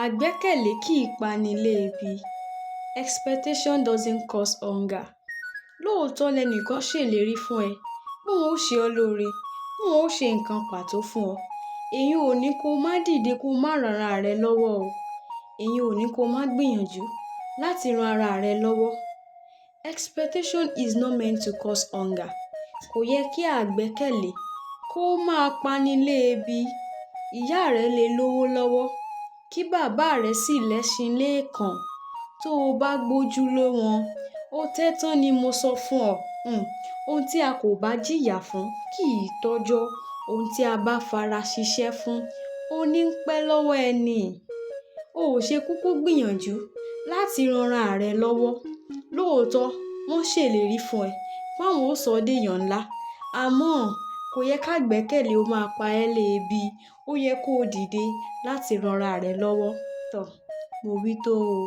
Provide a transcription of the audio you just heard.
Àgbẹ́kẹ̀lé kì í pani lébi. Expectation doesn't cause hunger. Lóòótọ́ lẹnìkan ṣèlérí fún ẹ pé òun ó ṣe ọ́ lóore, pé òun ó ṣe nǹkan pàtó fún ọ. Èyí ò ní kó má dìde kó má ran ara rẹ lọ́wọ́ o. Èyí ò ní kó má gbìyànjú láti ran ara rẹ lọ́wọ́. Expectation is not meant to cause hunger. Kò yẹ kí àgbẹ́kẹ̀lé kó máa pani lébi. Ìyá rẹ lè lówó lọ́wọ́, kí bàbá rẹ sì lẹ́ṣin léèkàn. Tó o bá gbójú lé wọn, ó tẹ́ tán ni mo sọ fún ọ. Ohun tí a kò bá jìyà fún kì í tọ́jọ́. Ohun tí a bá fara ṣiṣẹ́ fún, ó ní ń pẹ́ lọ́wọ́ ẹni. O ò ṣe kúkú gbìyànjú láti ran ara rẹ lọ́wọ́. Lóòótọ́ wọ́n ṣèlérí fún ẹ pé àwọn ó sọ ọ́ déèyàn ńlá. Àmọ́ kò yẹ ká gbẹ́kẹ̀lé ó máa pa ẹ́ lébi. Ó yẹ kó dìde láti ran ara rẹ lọ́wọ́. Tọ̀, mo wí tó o.